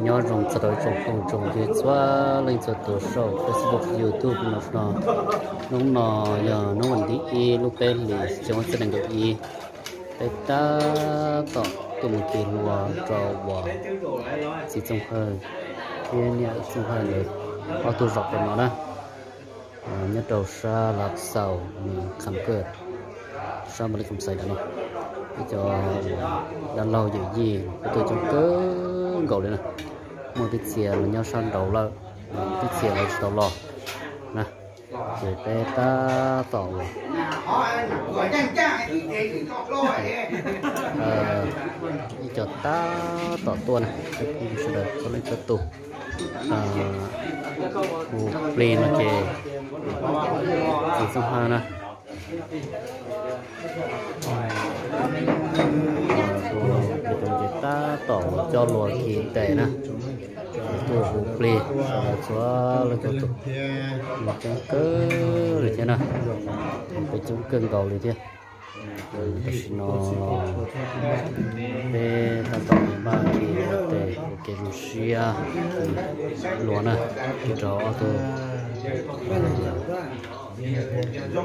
Nyob zoo txog rau ib tsoom phooj tsoom ywg txhua leej txhua tus saum Facebook, YouTube no no. Hnub no yog hnub vas thib ib lub peb hlis xyoo ob txhiab nees nkaum ib, peb tab tom tuaj mus kis hlua rau uas txiv Txooj Hawj thiab niam Txooj Hawj nkawd ob tug zos pem no na. Nyob rau sab Lav Xaus, Kham Kawj, sab Npab Lis Kham Xais no, peb cov dab laug yawm yij peb tuaj coob kawg nkaus li na. Muaj tej txhia los nyob sab nraud lawm, tej txhia lawv tsis tau los na. Ces peb tab tom ib co tab tom tuaj na, sawv daws txhua leej txhua tus. Hu plig no ces txiv Txooj Hawj na, ces tab tom coj luag kis tes na, tuaj hu plig sawv daws txhua leej txhua tus. Coob kawg li thiab na, peb coob kawg nkaus li thiab. Tam sim no peb tab tom npaj kis tes ua kev zoo siab luag na, kis rau ob tug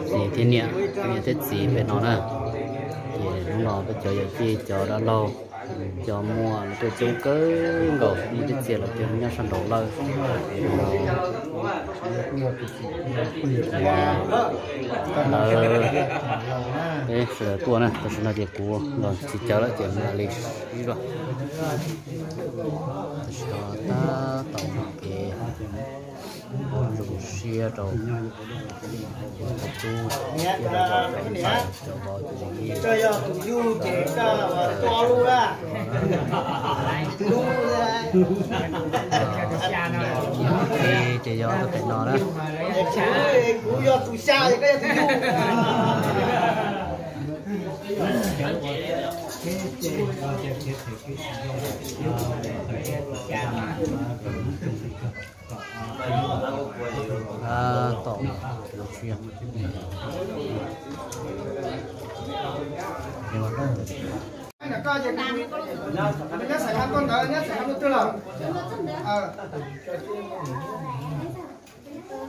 txiv thiab niam, niam thiab txiv pem no na. Ces hnub no peb cov yawm yij cov dab laug cov muam tuaj coob kawg nkaus, muaj tej txhia los ces nyob sab nraud lawm. Lawv peb sawv daws tuaj na, tam sim no ces kuv los tsis cav lawm ces mam li sib zog. Tam sim no tab tom ua kev zoo siab rau cov tub, cov vauv, cov yij. Ces yog tus pem no na. Tab tom zoo siab.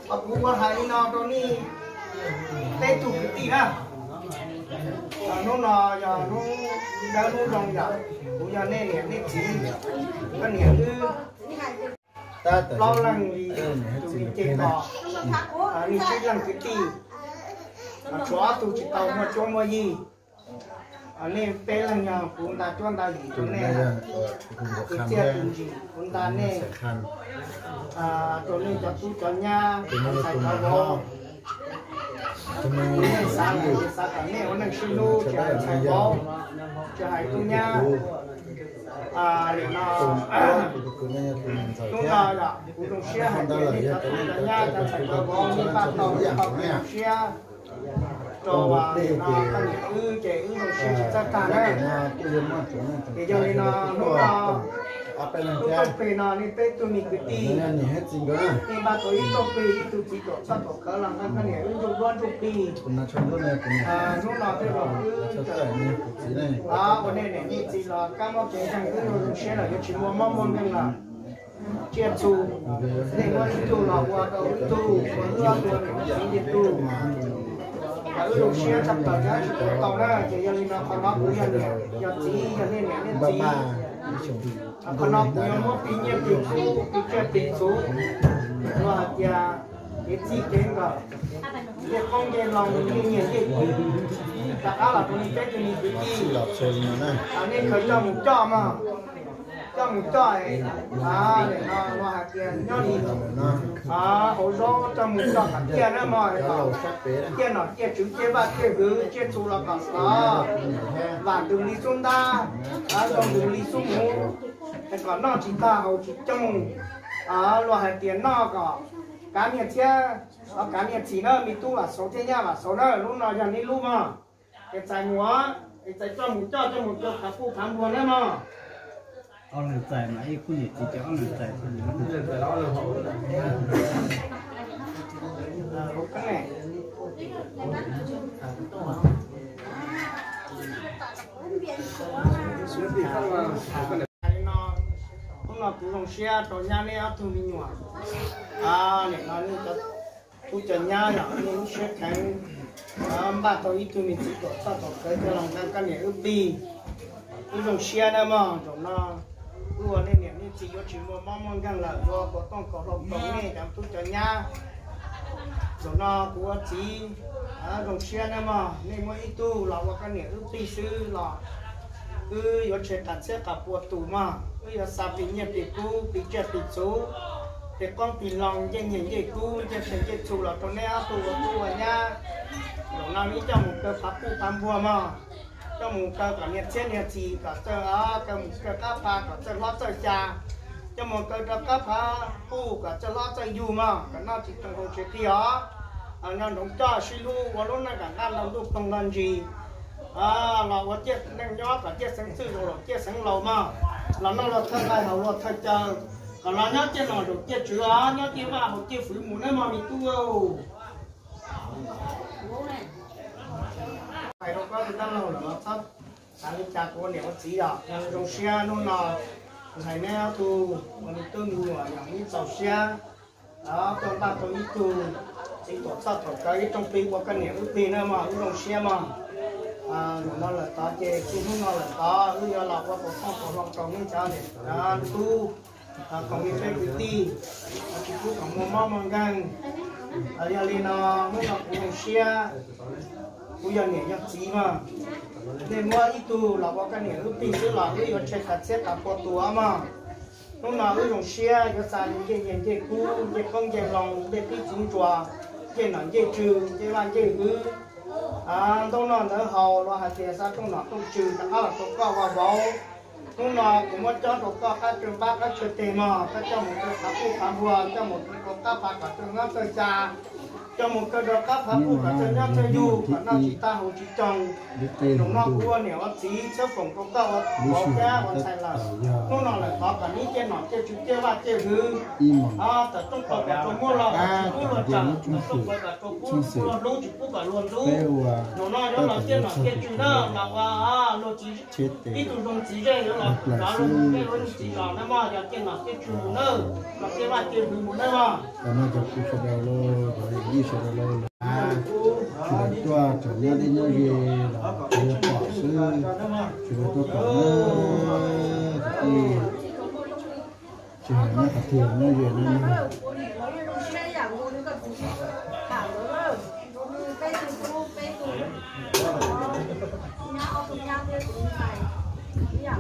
Kuv ua hais li no rau nej peb tug kwv tij na. Hnub no yog hnub dawb hnub zoo yom, kuv yog nej niam nej txiv, koj niam wb plaub leeg li tus li ces kom nej tsib leeg kwv tij, tshuav ob tug tsis tau muaj cuab muaj yig. Nej peb leeg yog kuv nta cuab nta yig rau nej, tus txiaj tus ntsim kuv nta nej, rau nej cov tub cov nyab, cov ntxhais cov vauv. Nej xav, xav kom nej ua neej sib hlub, tsis hais ntxhais vauv, tsis hais tub nyab. Nim no hnub no yog kuv zoo siab hais tias nej cov tub cov nyab, cov ntxhais cov vauv nej npaj tau ib qho zoo siab rau nim no poj niam wb ces wb zoo siab tsis txawj tag na. Ces yog li no hnub no lub rooj plig no nej peb tug me kwv tij, nej npaj tau ib rooj plig, ib tug txiv tuam txhoj tuam khawv los nqa poj niam wb ntsuj duab ntsuj plig. Hnub no tej zaum wb ua nej niam nej txiv los kab mob kev ntseeg wb zoo siab lawm yuav tsis muaj mob muaj nkeeg lawm. Tsiaj txhu, nej muab ib tug los ua rau ib tug, ua ib tug ua rau ib tug. Wb zoo siab tshaj plaws thiab tsis tau na, ces yog li no qhov no kuv yog niam yog txiv, yog nej niam nej txiv. Qhov no kuv yuav muab plig nyiaj plig txhuv, plig tsiaj plig txhuv, luag hais tias kev txij kev nkawm, ncej qoob ncej loo, ncej nyiaj ncej kub, rov qab los rau nej peb tug me kwv tij. Nej khaws coj mus coj mog, coj mus coj, nim no luag hais tias nyob li hauv zaub coj mus coj kom ciaj na mog, ciaj nom ciaj tswv ciaj vaj ciaj hwv, tsiaj txhu los kom xov, vam ntws li xub ntab, zoo ntws li xub muv, kom noj tsis tag haus tsis coob. Luag hais tias noj kom kav niag txhiab, kav niag txhis na, me tub Vam Xauv thiab nyab Vam Xauv na, lub no yog neb lub mog. Es txais mus, es txais coj mus coj, coj mus rau phav puj phav npua na mog. Ob leeg txais mas ib khub niam txiv ces ob leeg txais. No kuv zoo siab rau nyab neb ob tug me nyuam. Nim no nej cov tub cov nyab yog nej lub siab kheev npaj tau ib tug me txiv tuam txhoj tuam kawv coj los nqa koj niam wb plig. Wb zoo siab nawb mog. Zaum no wb ua nej niam nej txiv yuav tsis muaj mob muaj nkeeg lawm, ua kuv tooj kaus hlau rau nej cov tub cov nyab. Zaum no kuv ua txiv zoo siab nawb mog, nej muab ib tug los ua koj niam wb plig xwb los wb yuav tshem qas txhiab qas pua tus mog. Wb yuav xa plig nyiaj plig kub, plig tsiaj plig txhu, plig qoob plig loo, ncej nyiaj ncej kub, ncej tsiaj ncej txhu los rau neb ob tug ua tub ua nyab. Zaum no neb coj mus kaw phav puj phav npuag mog, coj mus kaw kom niag txhiab niag txhis kom txawj, kaw mus kaw qab phav kom txawj hlob txawj xya, coj mus kaw rau qab phav puj kom txawj hlob txawj yug mog, kom noj tsis tau haus tsis qhia os. Nyob nroov coj sib hlub ua lub neej kom nqaj nto ntuj ploog nto ntsis, los ua ciaj neej nyob kom ciaj xeev txwj zoo laus ciaj xeev laus mog, los noj luag thawj nqaij haus luag thawj caw, kom los nyob ciaj nom zaum ciaj tswv os, nyob ciaj vaj haus ciaj fwv mus nawb mog me tub. Hais rau koj tus dab laug los txhob xav li cas, kuv ua niam ua txiv yog zoo siab hnub no hais neb ob tug ua me tub me nyuam yog ib txaus siab tuaj npaj tau ib tug txiv tuam txhoj tuam kawv ib rooj plig ua koj niam wb plig nawb mog, wb zoo siab mog. Zaum no lawm tod ces txij hnub no lawm tod wb yuav los ua tau tooj tau hlau rau nej cov niam tub, khoom li peb kwv tij, tsis pub kom muaj mob muaj nkeeg. Yog li no hnub no kuv zoo siab, kuv yog niam yog txiv mog, nej muab ib tug los ua koj niam wb plig xwb los wb yuav tshem qas txhiab qas pua tus mog. Hnub no wb zoo siab yuav xa ncej nyiaj ncej kub, ncej qoob ncej loo, ncej qib txiv ntsuas, ncej nom ncej tswv, ncej vaj ncej hwv, ntaub noj ntawv haus los hais tias xa rooj nom rooj tswv rov qab los rau koj ua vauv. Hnub no kuv muab cob rau koj qab tsawg npab qab tsawg teg mog, koj coj mus kaw phav puj phav npuag, coj mus kaw rau qab phav kom txawj nyob txawj xya, coj mus kaw rau qab phav puj kom txawj nyob txawj yug, kom noj tsis tag haus tsis coo. Zaum no kuv ua niam ua txiv txhawb foom rau koj ua vauv thiab ua ntxhais lawm. Hnub no lawm tod kom neb ciaj nom ciaj tswv ciaj vaj ciaj hwv, tawm rooj tau kom tau muab los, tsis pub luag tsawm, tawm rooj tau kom tau pub luag hlub, tsis pub kom luag ntxub. Zaum no yuav los ciaj nom ciaj tswv na, los ua luag txiv, ib tug zoo txiv zej yuav los rov luag txiv zej luag txiv zos na mog, yog ciaj nom ciaj tswv mus nawb, los ciaj vaj ciaj hwv mus nawb mog. Cov kwv tij sawv daws los, cov yawm yij sawv daws los, sawv daws tuaj tseem nyob deb nyob ze los yuav pom xwb, sawv daws tuaj pom na, kwv tij, tsis hais nyob qhov twg nyob ze nyob na.